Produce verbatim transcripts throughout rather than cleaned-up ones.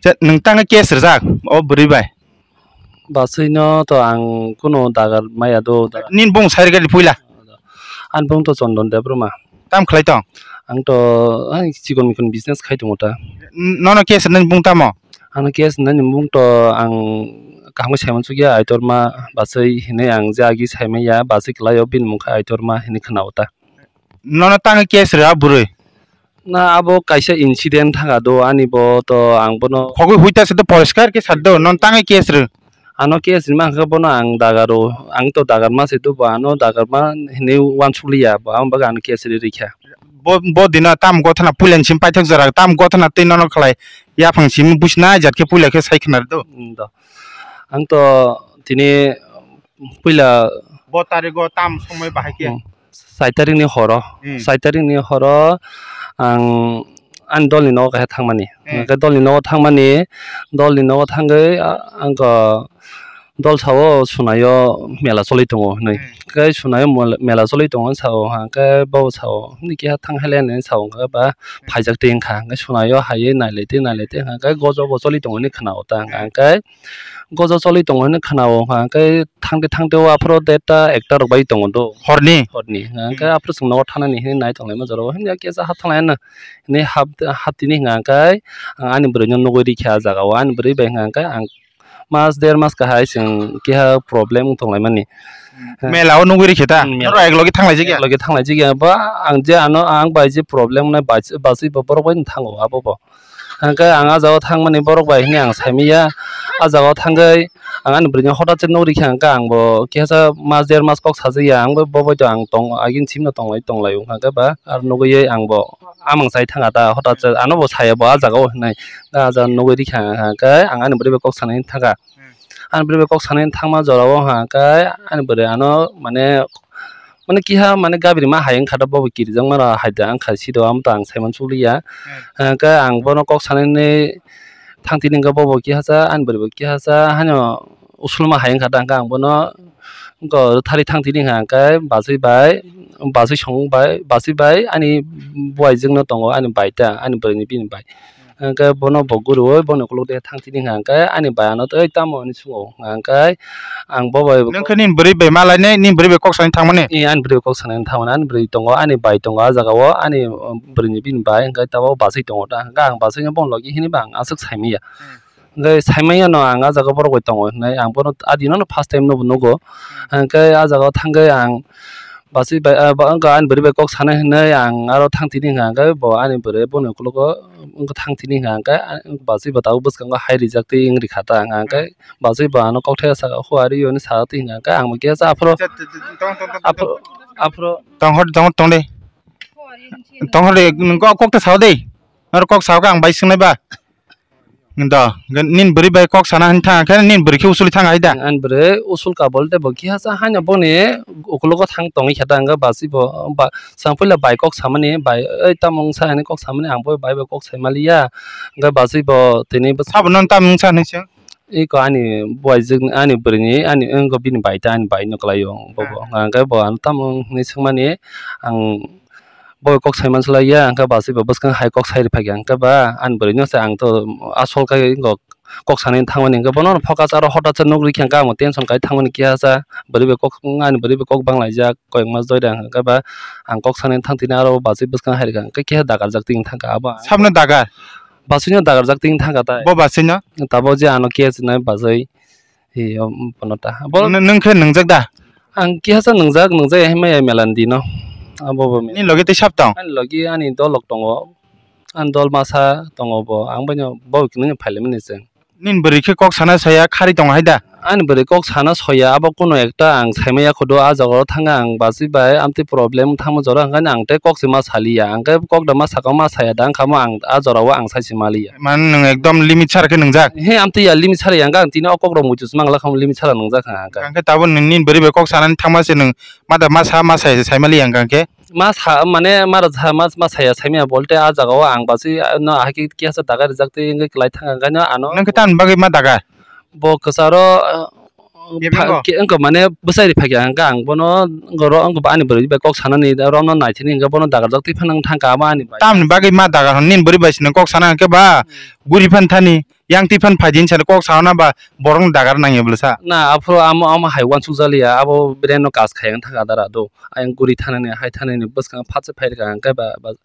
Che, nwng tangwi case rwjak o bwrwi bai? Baswino to ang kunu dagar maya do, dagar. Nini bung sai rwgadi puila? Ani bung to Chondon Debbarma. Tam khlai tong? Ang to, ai, chikon mikon business khai tongo ta. N-, nono case rwnani bung tamo? Ano case rwnani bung to ang kaham khe sai mansukya, Aitorma Baswi hinwi ang je agi sai manya, Baswi kwlaio bini mung khe Aitorma hinwi khwnao ta. Nono tangwi case rwya bwrwi? Na, abo kaisa incident thanga do, ani bo to ang bono khogwi huita se do, poriskar khe sa do, non tangwi case rw. Ano case rima hwnkhe bono ang dagaro, ang to dagarma se do, bo ano dagarma hinwi uansukliya, bo aboni bagwi ano case ri rikha. Bo, bo dino tam gothana puilani sim paithak jora, tam gothana tei nono khlai yaphang sim buchna jat khe puila khe sai khna do. Mm, do. Ang to tini puila bo tarigo tam somoi bahai khe? Hmm. Sai tarikni horo. Hmm. Sai tarikni horo ang ani dolni nogo kaisa thangmani. Hmm. Hwnkhe dolni nogo thangmani, dolni nogo thangwi, a, ang dol sao Sunaio mela choli tongo hinwi. Hmm. Hwnkhe Sunaio mol-, mela choli tongo hinwi sao, hwnkhe bo sao, "Himni keha thang hai le," hinwi sao, hwnkhe ba, hmm, phaijak twi wngkha. Hwnkhe Sunaio haiwi nailai twi, nailai twi, hwnkhe gojo bo choli tongo hinwi khna-o ta, hmm, hwnkhe gojo choli tongo hinwi khna-o, hwnkhe thangte thangte o aphuru deta ekta rok bai tongo do. Horni? Horni. Hwnkhe, hmm, aphuru chwng nogo thanani hinwi nai tonglaima jorao. Himya kisa hap thanglai ano hinwi hap, hap tini hwnka hwnkhe ang ani bwrwino nugwi rikha ah jagao. Ani bwrwi bai hwnka hwnkhe ang mas der mas kahai chwng keha problem wng tonglaimani. Hmm. Mela o nugwi rikhe ta? Hmm, mela. Norok eklogi thanglaijak ya? Eklogi thanglaijak ya. Ba ang je ano, ang bai je problem wngnai bas-, basui bo borok bai thango abo bo. Hwnkhe ang ah jagao thangmani borok bai hinwi ang saimanya. Ah jagao thangwi ang ani bwrwino hota se nugwi rikha hwnkhe ang bo kisa mas der mas kok sajakya, ang bo bo bai to ang tong agini simi no tonglai tonglai o hwnkhe ba aro nugwi ang bo amang chai thanga ta hota se ano bo saya bo ah jagao hinwi ah jaga nugwi rikha hwnkhe ang ani bwrwi bai kok sanai thangkha. Hmm. Ani bwrwi bai kok sanai thangma jorao hwnkhe ani bwrwi ano mane mane kiha mane gabirima hai wngkha da, bobo kirijak mano hai da wngkha sido, amo to ang saiman suliya. Hmm. Hwnkhe ang bono kok sanani thang tini hwnkhe bobo kiha sa, ani bwrwi bo kiha sa, haino usulma hai wngkha da, hwnkhe ang bono wngkha thari thang tini hwnkha hwnkhe bachwi bai, bachwi song bai, bachwi bai ani buaijwkno tongo, ani bai ta, ani bwrwini bini bai. Hwnkhe bono bo guriui bono ukuluk de thang tini hwnka hwnkhe ani bai ano tei tamo hinwi swngo hwnka hwnkhe ang bo bai. Nwng khe nini bwrwi bai malainai, nini bwrwi bai kok sanai thangmani? Ee, ani bwrwi bai kok sanai thangmani, ani bwrwi tongo, ani bai tongo ah jagao, ani, um, bwrwini bini bai hwnkhe tabuk bachwi tongo ta, hwnkhe ang bachwino bono logi hini ba ang aswk saimanya. Hmm. Hwnkhe saimanya no ang ah jagao borok bai tongo hinwi ang bono adi no first time no bo nugo. Hmm. Hwnkhe ah jagao thangwi ang bachwi bai, ah, ba, wngkha ani bwrwi bai kok sanai hinwi ang aro thang tini hwnka hwnkhe bo ani bwrwi boni ukologo wngkha thang tini hwnka hwnkhe, ah, bachwi bo tabuk bwskango hai rijak twi wng rikha ta hwnka hwnkhe bachwi bo ano kokthai saka hua rio hinwi sa twi hwnka hwnkhe ang bo kisa aphuru aphuru aphuru tong hor tong tong de tong hor de kok ta sao de aro kok sao khe ang bai swngnai ba. Do, nini bwrwi bai kok sana hinwi thang khe nini bwrwi khe usuli thang hai da? Ani bwrwi usul ka bolte bo kiha sa haino boni ukologo thang tongwi khe ta hwnkhe bachwi bo ba chwng puila bai kok samani bai oi tamo wngsa hinwi kok samani ang bo bai bai kok sai maliya hwnkhe bachwi bo tini bwsa. Sabo nono tamo wngsa hinwi se? Iko ani buaijwk ani bwrwini ani wngkha bini bai ta ani bai no kwlaio bobo hwnkhe bo ano tamo hinwi swngmani ang. Bo kok sai mansa lai ya, hwnkhe bachwi bo bwskang hai kok sai rwphai kha, hwnkhe ba ani bwrwino se ang to asol khai kok sanai thangmani, hwnkhe bono focus aro hota se nugwi khe, hwnkhe ang tension khai thangmani, kiha sa bwrwi bai kok, ani bwrwi bai kok bang laijak, koyek mas doi da, hwnkhe ba ang kok sanai thang tini aro bachwi bwskang hai rwkha, hwnkhe kiha dagarjak twi thangkha abo. Sabno dagar? Bachwino dagarjak twi thangkha tai. Bo bachwino? Tabuk je ano case nai bachwi. Hi, um, bono ta. Bo nwng, nwng khe nwngjak da? Ang kiha sa nwngjak, nwngjak ya himai ya melandi no. Abo bo. Ni logi tei sab tong? Ani logi ani dol rok tongo. Ani dol masa tongo bo. Ang bai no bo kini phaile mani se. Nini bwrwi khe kok sana saya khari tongo hai da? Ani bwrwi kok sana soya abo kuno ekta ang saimaya khudu ah jaga o thanga ang bachwi bai amtwi problem thangma jora hwnkhe ang tei kok se ma saliya. Ang khe kok da ma saka ma saya da wngkha mo ang ah jora o ang sai se maliya. Mane nwng ekdom limit sara khe nwngjak? He, amtwi ya limit sara ya, hwnkhe ang tini o kok rok muitu se mangla kha, limit sara nwngjak kha, hwnkhe. Hwnkhe tabuk nwng nini bwrwi bai kok sanani thangma se nwng ma da ma sa, ma sa, sai maliya, hwnkhe? Ma sa, mane, ma da sa, ma, ma saya, saimaya bolte, ah, jaga o ang bachwi, ah, no, ahai khe kisa daga rijak twi wngwi kwlai thang, hwnkhe no ano. Nwng khe tamni bagwi ma daga? Bo kwcharo, ah, Bebeng pha-, bo? Ke-, wngkha mane bwsai ri phai kha, hwnkhe ang bono, wngkha ro, wngkha bo ani bwrwi bai kok sanani, ro no naithani, hwnkhe bono dagarjak twi phano wng thang kha, abo ani bai. Tamni bagwi ma dagar hwn, nini bwrwi bai se nwng kok sana, hwnkhe ba, hmm, guri phan thani. Yang twi phan phai din sa kok sa na ba borok ni dagar nang ya bwlwsa. Na, aphuru amo, amo hai uansuk jaliya, abo brain no kas khai ang thang adara do. Ayang guri thanani, hai thanani bwskang phatsa phai rwkha ang khe ba, ba,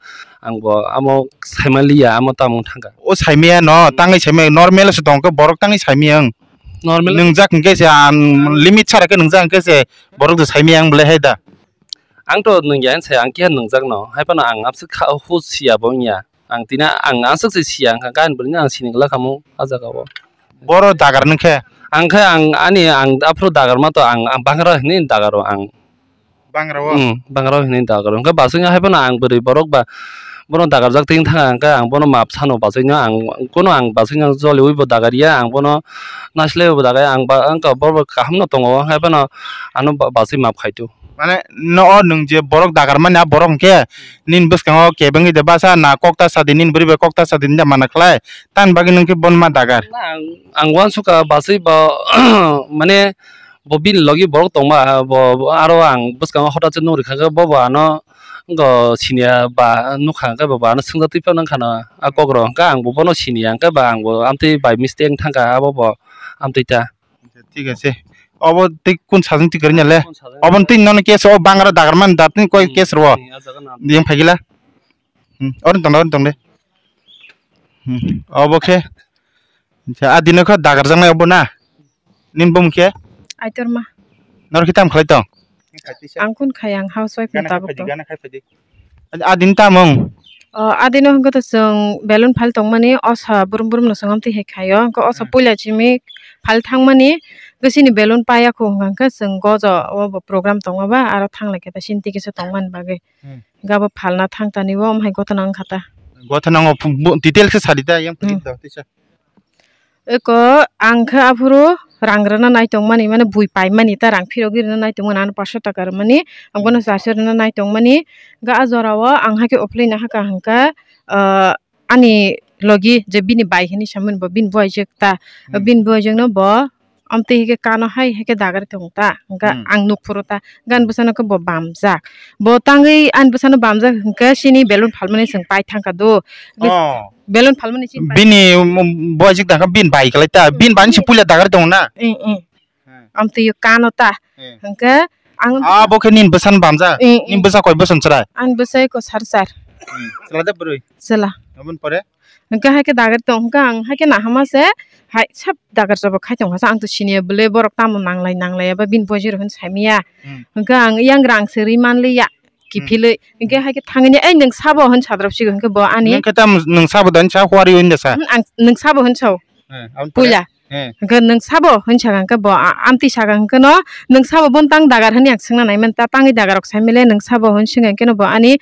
ang bo amo saimaliya, amo tamo thangkha. O saimaya no, Hmm. tangwi saimaya, normal se tong khe borok tangwi saimaya ang. Normal. Nwngjak hwnkhe se ang limit sara khe nwngjak hwnkhe se borok de saimaya ang bwlai hai da. Ang to nwngya ang sai ang khe nwngjak no, hai phano ang amswk kha, hu siya bo wngya. Ang tini ang aswk se siya, ang kain bwrwini ang sini glak kamo ah jaga o. Boro dagar nung khe? Ang khe ang ani ang aphuru dagar ma to ang, ang bangra hinwi dagaro ang. Bangra o? Hmm, bangra hinwi dagaro. Hwnkhe basingya hai phano ang bwrwi borok ba bono dagarjak twi thang ang khe ang bono map sano basingya ang kono ang basingya joliui bo dagariya ang bono nasilaiui bo dagaya ang ba ang ka borok kaham no tongo hai phano ano ba-, basing map khai tu. Mane no o nwng je borok dagar mani a borok hwnkhe nini bwskango kebengwi de basa na kok ta sadi nini bwrwi bai kok ta sadi nini mana khlai tani bagwi nwng khe bono ma dagar. Na ang, ang uansukha baswi bo mane bo bini logi borok tongma bo, bo aro ang bwskango hota se nukri kha khe bo bo ano go siniya ba nukha hwnkhe bo bo ano swngjak twi phano wngkha na a kok rok hwnkhe ang bo bono siniya hwnkhe ba ang bo amtwi by mistake wng thangkha abo bo amtwi ta. Thik ase. Obo tei kun sajwng twi kwrwngya le? Kun sajwng. Obo twi nono case o bangra dagarmani da tini koi Hmm, case rwo. Hmm, ah jaga na. Yang phaigila. Hmm, orin tongde, orin tongde. Hmm, obo khe. Acha, a dino khe dagarjaknai obo na? Nini bumung khe? Aitorma. Noro khe tam khlai tong? Ang kun khai ang housewife ni tabuk tong. Adini tamung? O, adino hwnkhe to chwng balloon phal tongmani, osa brum brum no chwng amtwi hai khaio. Hwnkhe osa Hmm. puila chimi phal thangmani, hwnkhe chini balloon paiya khu hwnkha hwnkhe chwng gojo o bo program tongma ba aro thanglai khe ta chini tiki se tongmani bagwi. Hmm. Hwnkhe abo phalna thang tani bo, omo hai gotona wngkha ta. Gotona wngkha, detail khe sadi ta, yang Hmm. pujik da, tisa. Eko ang khe aphuru rang rwna nai tongmani, mane bui paimani ta rang phirogwi rwna nai tongmani, ano paanch sho taka rwmani, ang bono Hmm. charso rwna nai tongmani. Ga a jorao ang hakhe uphilwi nahakha hwnkha, ah, ani logi je bini bai hinwi samani bo bini buaijwk ta, Hmm. bini buaijwkno bo amtwi hwnkhe kano hai hwnkhe dagar tong ta, hwnkha Hmm. ang nukphuru ta, gan bwsano khe bo bamjak. Bo tangwi ani bwsano bamjak hwnkhe chini balloon phalmani chwng pai thangkha do. Oh. Balloon phalmani chini pai Bini, um, buaijwk dangkha bini bai kwlai ta, bini bai se puila dagar tong na? Eh, eh. Hmm. Amtwi kano ta. Hmm. Hwnkhe ang Ah, bo khe nini bwsano bamjak? Eh, eh. Nini bwsa koi boson chwrai? Ani bwsai ko sar sar. Hmm. Chwla de bwrwi? Chwla. Aboni pore? Hwnkhe hai khe dagar tong, hwnkhe ang hai khe nahama se, hai sab dagar chobok khai tongkha sa, ang to siniya bwle borok tamo nanglai nanglai eba bini bojero hwn saimaya. Hmm. Hwnkhe ang yang rang se ri manliya, Hmm. kiphilwi. Hwnkhe Hmm. hai khe thangni, "Ei, nwng sabo?" hwn sadrop sigo, hwnkhe bo ani Nwng khe tam, nwng sabo da, sa huari hwn da sa? Hmm, ang, "Nwng sabo?" hwn sao. Eh, aboni pore? Puila. Eh. Hwnkhe, "Nwng sabo?" hwn saka hwnkhe bo, a-, amtwi saka hwnkhe no, "Nwng sabo?" Bono tang dagar hwnwi ang swngna naiman, ta tangwi dagar rok saimile, "Nwng sabo?" hwn swngya hwnkhe no bo ani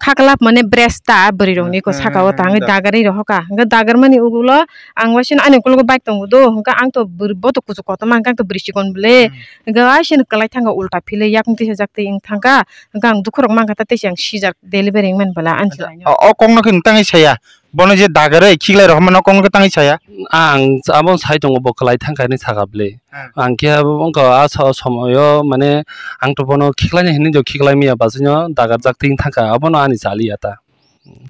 khaklap mane bres ta bwrwi rokni ko Hmm, saka o hmm, tangwi hmm, da. Dagarwi rohoka. Hwnkhe dagarmani ugulo ang waisano ani ukologo bike tongo do, hwnkhe ang to bwrwi boto kuchuk kotorma hwnkhe ang to bwrwi chikon bwle. Hmm. Hwnkhe waisano kwlai thangkha ulta philwi yakung tisa jak twi wng thangkha. Hwnkhe ang dukhu rok mankha ta tei se ang sijak delivery wngmani bwla ani Acha, chwraino. O, o kokno khe nwng tangwi saya? Bono je dagarwi khiklai rohormano kokno khe tangwi saya? Ang abo sai tongo bo kwlai thangkha hinwi saka bwle. Hmm. Ang khe abo wngkha a so-, somoyo mane ang to bono khiklaina hinwi do khiklai maya bachino dagarjak twi thangkha abono ani chaliya ta.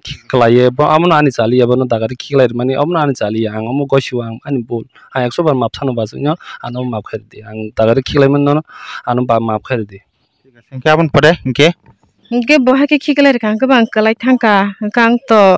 Khiklaiye bo abono ani chaliya bono dagarwi khiklai rwmani abono ani chaliya ang omo goisu ang ani bul. Ang ekso bar map sano bachino ano map khairwdi ang dagarwi khiklai mano ano ba map khairwdi. Hwnkhe aboni pore hwnkhe? Hwnkhe bo hai khe khiklai rwkha hwnkhe bo ang kwlai thangkha hwnkhe ang to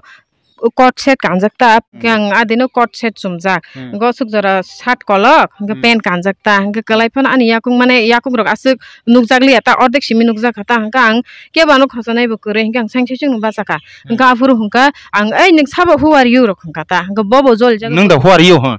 coat set kanjak ta, hwnkhe Hmm. ang adino coat set chumjak. Hmm. Hwnkhe o swk jora shirt kolok, hwnkhe Hmm. pant kanjak ta, hwnkhe kwlai phano ani yakung mane yakung rok aswk nukjak liya ta, ordek simi nukjak kha ta, hwnkhe ang kebo ano khochonai bo kwrwi, hwnkhe ang sengse chwngno bachakha. Hmm. Hwnkhe aphuru hwnkhe ang, "Ei, nwng sabo, who are you?" rok hwnkha ta, hwnkhe bobo jolijak. Nwng da who are you, huh?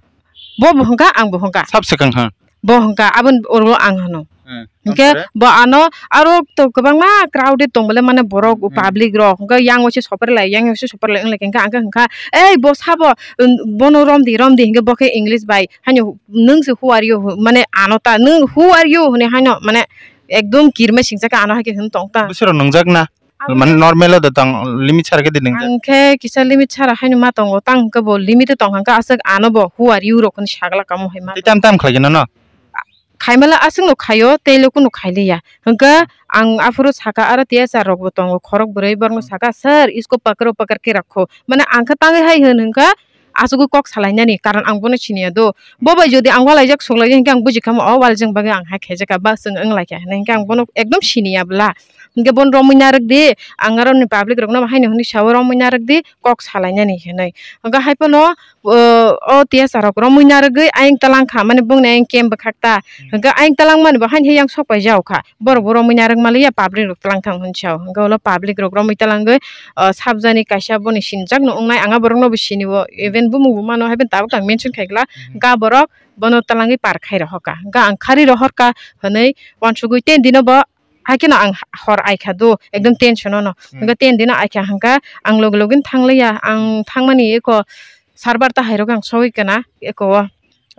Bobo hwnkha, ang bo hwnkha. Sab swkang, huh? Bo hwnkha, aboni oro ang hwno. Hmm. Hwnkhe Ampore? Bo ano aro to kwbangma crowded tong bole mane borok Hmm. public rok hwnkhe yang waisa sopor lai yang waisa sopor lai wng lai khe hwnkhe ang khe hwnkha, "Ei bo sabo, um, bono romdi romdi," hwnkhe bo khe English bai haino, "Nwng se who are you?" mane ano ta, "Nwng who are you?" hwnwi haino mane ekdom kirmai singcha khe ano hai khe hwn tong ta. Bwswk rok nwngjak na? Abo Mane normal o da tong limit sara khe de nwngjak. Ang khe kisa limit sara haino ma tongo tang hwnkhe bo limit o tong hwnkhe aswk ano bo who are you rok hwn sagla kamo hai ma. Tei tam tam khlai khe nono? Khaimala aswkno khaio, tei le kunu khailiya. Hwnkhe ang aphuru saka aro T S R rokbo tongo, khorok bwrwi borokno Hmm. saka, "Sir, isko pakro, pakar ke rakho." Mane ang khe tangwi hai hwn hwnkha, asugwi kok salainani karon ang bono siniya do. Bo bai jodi ang walaijak suklaijak hinkhe ang buji kha, o walijak bagwi ang hai khaijak kha, ba chwng wng lai kha hinwi hinkhe ang bono ekdom siniya bwla. Hinkhe bono romwi narwk di, ang aroni public rokno haino hwnwi sao romwi narwk di, kok salainani hinwi. Hinkhe hai phano, o, o T S R rok romwi narwgwi ayang talang kha, mane bongni ayang camp bwkhak ta. Hmm. Hinkhe ayang talang mani bo haino yang sok pai jao kha. Borok bo romwi narwk maliya, public rok talang thang hwn sao. Hinkhe ulo public rok romwi talangwi, o, sabjani kaisa boni sinijak no wngnai, ang a borok no bo sini o, even bumung bo mano, hai phano tabuk ang mention khai glak. Hmm. Ga borok bono talangwi par khai rohor kha. Ga ang khari rohor kha hwnwi uansugwi ten dino bo Hai kheno ang hor ai kha do, ekdom tension ono. Hmm. Hwnkhe ten dino ai kha hwnkha ang logi logi thang liya, ang thangmani eko sar barta hai rok ang sogwi kana eko o,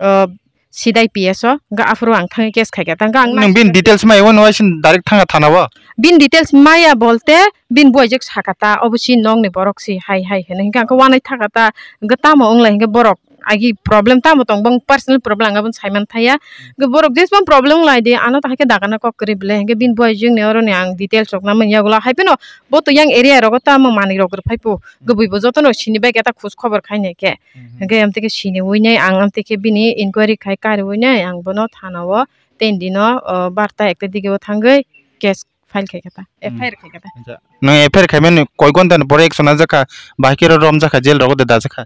o, sidai P S o, hwnkhe aphuru ang thangwi case khai kha. Tangkhe ang Nwng bini details mai wano waising direct thangkha thana o? Bini details maya bolte bini buaijak sakha ta, obo si nokni borok si hai hai hwnwi. Hwnkhe ang khe wanai thakha ta, hwnkhe tamo wng lai hwnkhe borok agi problem tamo tong bong personal problem ang aboni saiman thaya. Hmm. Ge borok jesbang problem lai di ano ta haikhe dagana kok kwrwi bwle hwnkhe bini buaijwkni oroni ang details rok namani yagulo hai phano bo to yang area rogo tamo manwi rok rwphai po. Hmm. Gubui bo jotono sini bai khe ta khoj khobor khainai khe. Hmm. Hwnkhe amtwi khe sini uinai ang amtwi khe bini inquiry khai kari uinai ang bono thana o ten dino, o, barta ekta dige o thangwi case file khai kha ta, Hmm. F I R khai kha ta. Acha. Nwng F I R khaimani koi ghonta ni pore action najak kha, bahai khe ro romjak kha, jail rogo de dajak kha?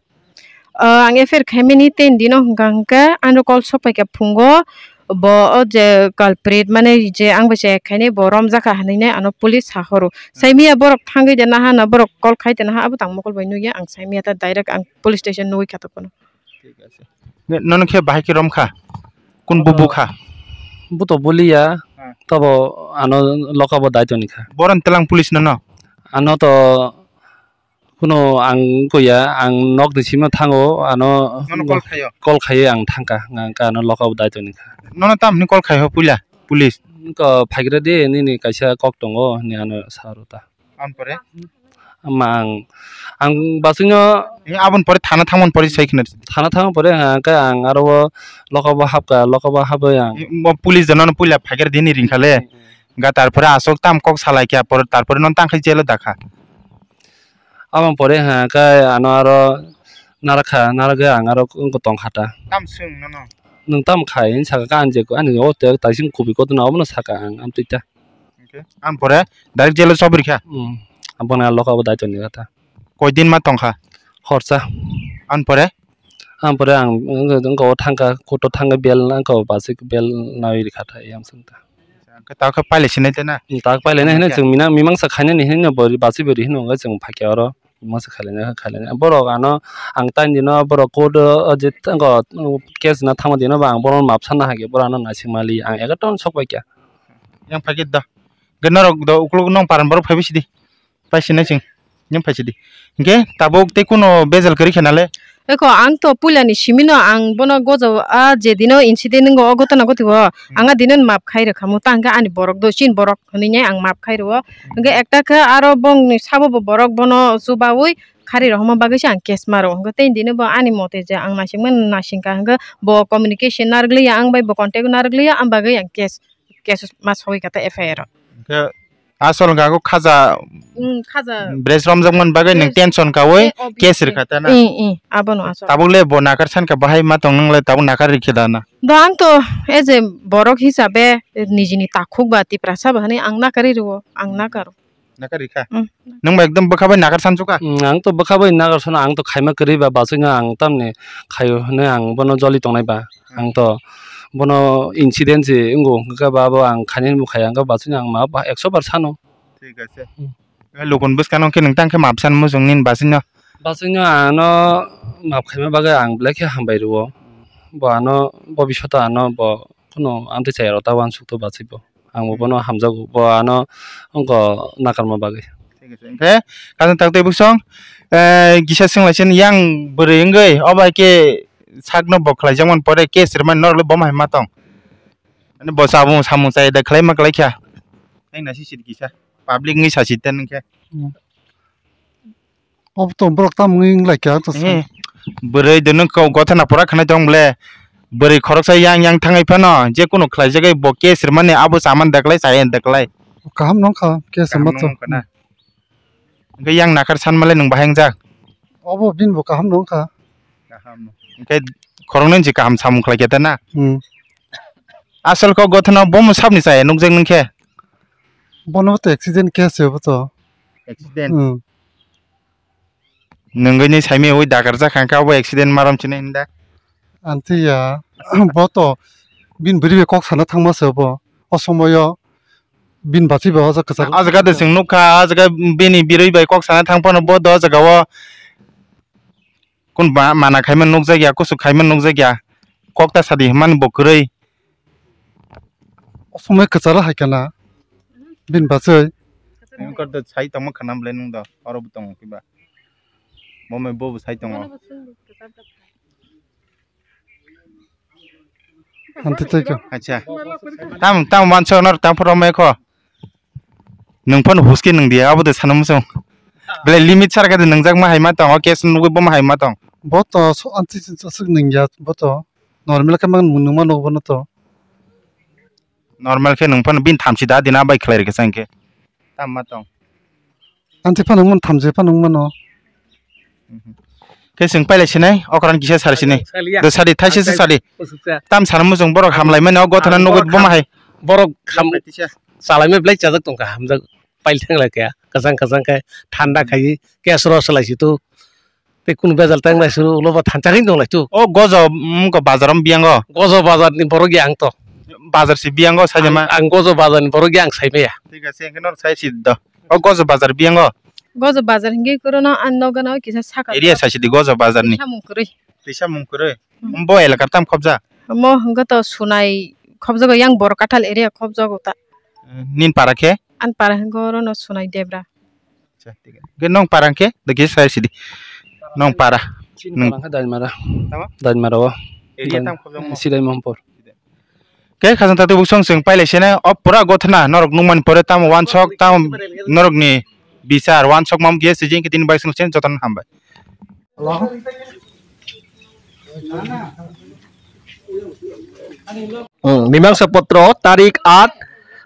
Ah, ang F I R khaimani ten dino hwnkha hwnkhe ano call sok pai kha phungo, bo o je culprit mane je ang bai se khainai bo romjak kha hinwi ano police sa horo. Saimiya borok thangwi de naha na borok call khai de naha abo tang mokol bai nukya ang saimiya ta direct ang police station nugwi kha tongphano. Thik ase. Ne, nono khe bahai khe rom kha? Kun bubu kha? Buto buliya, Hmm. Tabo ano loka bo daito ni kha. Boron telang police nono? Ano to kuno ang koya, ang nok ni simi thango, ano Nono call khayo? Call khaye ang thangka, ang ka ano loka bo daito ni kha. Nono tam hini call khayo puila, police? Ko phaigra de nini kaisa kok tongo, ni ano saro ta. Aboni pore? Ama ang, ang basingno Eh, aboni pore thana thangmani pore sai khna. Thana thangmani pore, ha, khe ang aro o loka bo hapka, loka bo hapoi ang. Eh, mo police jono no puila phaiger dini ringkhale. Hmm, hmm. Ga tarpore asok tam kok salai kya por tarpore non tangkhai jelo dakha. Aboni pore, ha, khe ano aro narakha, narakhe ang aro tongkha ta. Tam swng nono? Nwng tam khai, saka ka ang je, ani o te taising kubi kotorna obono saka ang, amtwi ta. Okay. Ang pore direct jelo chobri kha? Hmm. Aboni loka bo daito ni kha ta. Koi din ma tong kha? Horsa. Ang pore? Ang pore ang, ang, ang ko thangka, koto thangka bel, ang ko basik bel nawi ri kha ta, yang sung ta. Ang khe ta khe paile sinai te na? Hmm, tak paile na hino. Okay. Chwng mina mimang sa khaina ni hino bo basik bo ri hino, ang chwng phakya oro. Masa khailai khailai borok ano ang tang dino borok court o je tango case na thangma dino ba ang bono map sanna hage borok ano naising mali ang ega ton sok bai kya. Yang phai khe da. Ge norok do ukuluk nong paran borok phai bisi di. Pai sinai sing. Yang phai sidi. Ge tabuk tei kuno bejal kari khe nale. Eko ang to puila ni simi no ang bono gojo a je dino incident ngo o gotona goti o. Hmm. Ang a dino map khai rwkha mo tang khe ani borok do chin borok. Hwnwi ang map khai rwo. Hwnkhe ekta khe aro bongni sabo bo borok bono chubaui khari rohorma bagwi se ang case maro. Hwnkhe tei dino bo ani mote je ang naisingmani naisingkha hwnkhe bo communication narwkliya ang bai bo contact narwkliya ang bagwi ang case, case ma sogwi kha ta F I R o. Hwnkhe asol hwnkhe khaja Hmm, khaja. Bres romjakmani bagwi nwng Yes. Tension kaui Eh, obviously. Case rwkha ta na? Eh, eh, abono asol. Tabuk le bo nakar sankha bahai ma tong nwng le tabuk nakar rikhe da na? Do ang to as a borok hisabe nijini takhuk ba Tiprasa ba hwnwi ang nakari rwo, ang nakaro. Nakari kha? Mm. Nwng ba ekdom bwkha bai nakar sansu kha? Mm, ang to bwkha bai nakar sano, ang to khaima kwrwi ba baswkno ang tamni khaio hwnwi ang bono joli tongnai ba. Ang to bono incident se wngo hwnkha ba abo ang khainani bwkhai ang baswkno ang ma ba ekso bar sano. Thik ase. Mm. Lukun bwskano khe nwng tang khe map san muchung nini baswkno? Baswkno ano map khaima bagwi ang belai khe hambai rwo. Bo ano bobishoto ano bo kheno amtwi chaya rw ta uansukto bachwi bo. Ang bo bono hamjago, bo ano wngkha nakarma bagwi. Thik ase. Hwnkhe, khajang tak tei bwsong, eh, kisa swnglaisani yang bwrwi wngwi, obo hai khe sakno bo khlaijakmani pore case rwmani norok le bo hai ma tong? Ani bo sabung samung chai da khlaima kwlai kha. Tei naising sidi kisa. Public wngwi sasi ten wngkhe. Hmm. Obo to borok tamo wngwi wnglaikha to. Eh, bwrwi de nwng kok gotha na pora khanai tong bole. Bwrwi khoroksa yang yang thangai phano je kuno khlaijagwi bo case rwmani abo saman daklai chaya daklai. Kaham nongkha case rwma to. Kaham nongkha na. Hwnkhe yang nakar sanmalai nwng bahai wngjak? Obo bini bo kaham nongkha. Hwnkhe khoroknwi se kaham samung khlai khe ta na? Hmm. Asol kok gothana bomo sabni chaya nukjak nung khe? Bono to accident case se bo to. Accident? Hmm. Nungwi ni saimaya ui dakarjak kha, khe abo accident maram chini hinda. Antiya, bo to bini bwrwi bai kok sana thangma se bo. O somoyo bini bachwi bai o jaga kwchak. O jaga de chwng nukha, o jaga bini bwrwi bai kok sana thang phano bo do o jaga o kun ba mana khaima nukjak ya, kusu khaima nukjak ya. Kok ta sadi hwnmani bo kwrwi. O somoi kwcharo hai kana bini bachwi. Nung kor do sai tongma khana bwlai nung do, oro bo tongo kiba. Bo mai bo bo sai tongo. Hanti tei ko. Acha. Tam, tam manso nor tam phoro mai kho. Nung phano huske nung dia, abo de sana muchung. Bwlai limit sar khe de nungjak ma hai ma tong, o case nugwi bo ma hai ma tong. Bo to so anti aswk nung ya, bo to normal khe mang nung ma nung bo no to. Normal khe nung phano bini thamchi da dina bai khlai rikhe chang khe. Tam ma tong. Anti phano wngmano, thamchi phano wngmano. Khe chwng pailai sinai, okran kisa sari sinai. Saliya. Do sadi, thaise se sadi. Tam sana muchung borok hamlai mani, o gothana nugwi bo ma hai. Borok ham chalai me blai chajak tongkha, hamjak pail thang lai kha, kwchang kwchang khe thanda khai, case ro salai si tu. Tei kunu bejal tang lai suru, ulo bo thansa khe tong lai tu. O gojo, mm, ko bazar om biyango. Gojo bazar ni borok ya ang to. Bazar si biyango sai ma. Ang, ang gojo bazar ni borok ya ang sai maya. Thik ase, engke nor sai si do. O gojo bazar biyango. Gojo bazar hingke korono ang nogo no kisa saka. Area sai si di gojo bazar ni. Tisa mung kwrwi. Tisa mung kwrwi. Hmm. Bo elakar tam khobja. Mo hingke to sunai khobjago yang bor kathal area khobjago ta. Nin para khe? An para hingke orono sunai debra. Acha, thik ase. Ke nong para khe, de kisa sai sidi. Nong para. Chini para khe Dainmara. Tama? Dainmara o. Area tam khobjak mo? Sidai Mohampur. Ke khajang tatu buksong sing pailai sene, o pura gothana, norok nungmani pore tamo wansok, tamo norok ni bichar, wansok mam khe sijing khe tini bai sung sen joton hambai. Hmm, mimangsa potro tarik at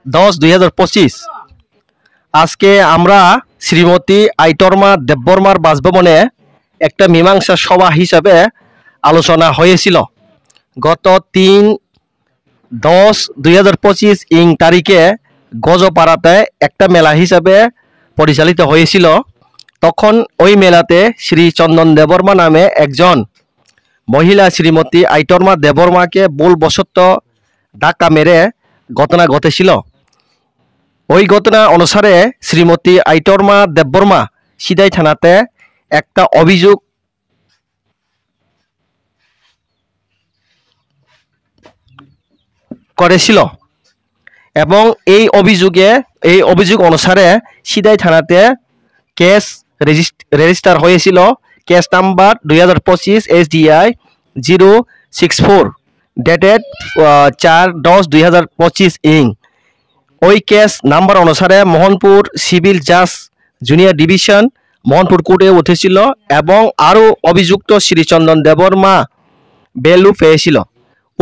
dos dui hazar pochis. আজকে আমরা শ্রীমতী আইটর্মা দেববর্মার বাসভবনে একটা মীমাংসা সভা হিসাবে আলোচনা হয়েছিল। গত তিন দশ দুই হাজার পঁচিশ ইং তারিখে গজপাড়াতে একটা মেলা হিসাবে পরিচালিত হয়েছিল। তখন ওই মেলাতে শ্রী চন্দন দেববর্মা নামে একজন মহিলা শ্রীমতী আইটর্মা দেববর্মাকে ভুলবশত ধাক্কা মেরে ঘটনা ঘটেছিল। ওই ঘটনা অনুসারে শ্রীমতী আইটর্মা দেববর্মা সিদাই থানাতে একটা অভিযোগ করেছিল এবং এই অভিযোগে, এই অভিযোগ অনুসারে সিদাই থানাতে কেস রেজিস্ট-, রেজিস্টার হয়েছিল। কেস নাম্বার দুই হাজার পঁচিশ SDI zero six four, dated, আহ, চার দশ দুই হাজার পঁচিশ ইং। ওই কেস নাম্বার অনুসারে মোহনপুর সিভিল জাজ জুনিয়র ডিভিশন মোহনপুর কোর্টে উঠেছিল এবং আরও অভিযুক্ত শ্রীচন্দন দেববর্মা বেলও পেয়েছিল।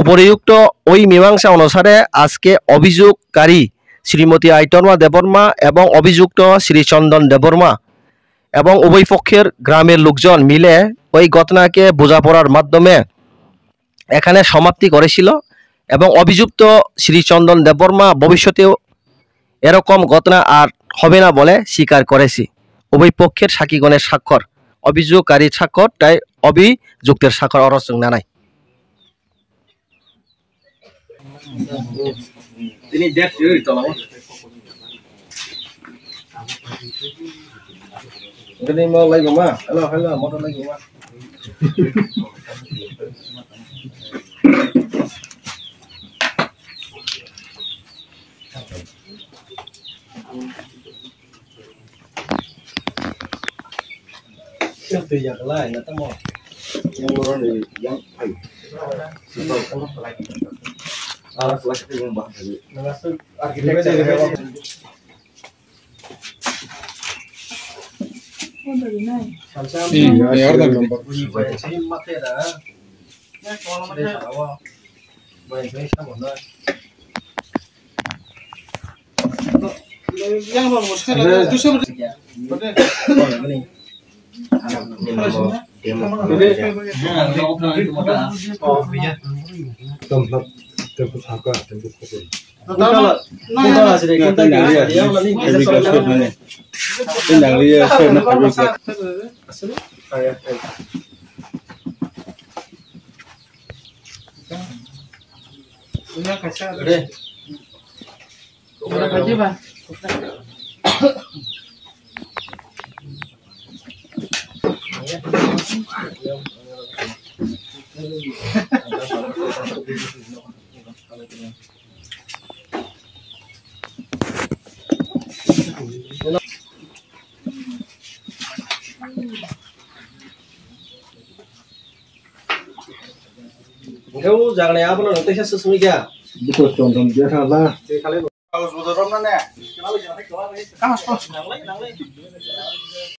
উপরোক্ত ওই মীমাংসা অনুসারে আজকে অভিযোগকারী শ্রীমতী আইটর্মা দেববর্মা এবং অভিযুক্ত শ্রীচন্দন দেববর্মা এবং উভয় পক্ষের গ্রামের লোকজন মিলে ওই ঘটনাকে বোঝাপড়ার মাধ্যমে এখানে সমাপ্তি করেছিল এবং অভিযুক্ত শ্রীচন্দন দেববর্মা ভবিষ্যতেও এরকম ঘটনা আর হবে না বলে স্বীকার করেছি। উভয় পক্ষের সাক্ষীগণের স্বাক্ষর, অভিযোগকারীর স্বাক্ষর, তাই অভিযুক্তের স্বাক্ষর অরসং নানাই। Tini dek siri tolong. Tini mo lai guma. Hello, hello, motor lai guma. Hwnkhe o jaga ni abono nwng teisa swk swngwi kha. Bwswk chondon biya kha ba.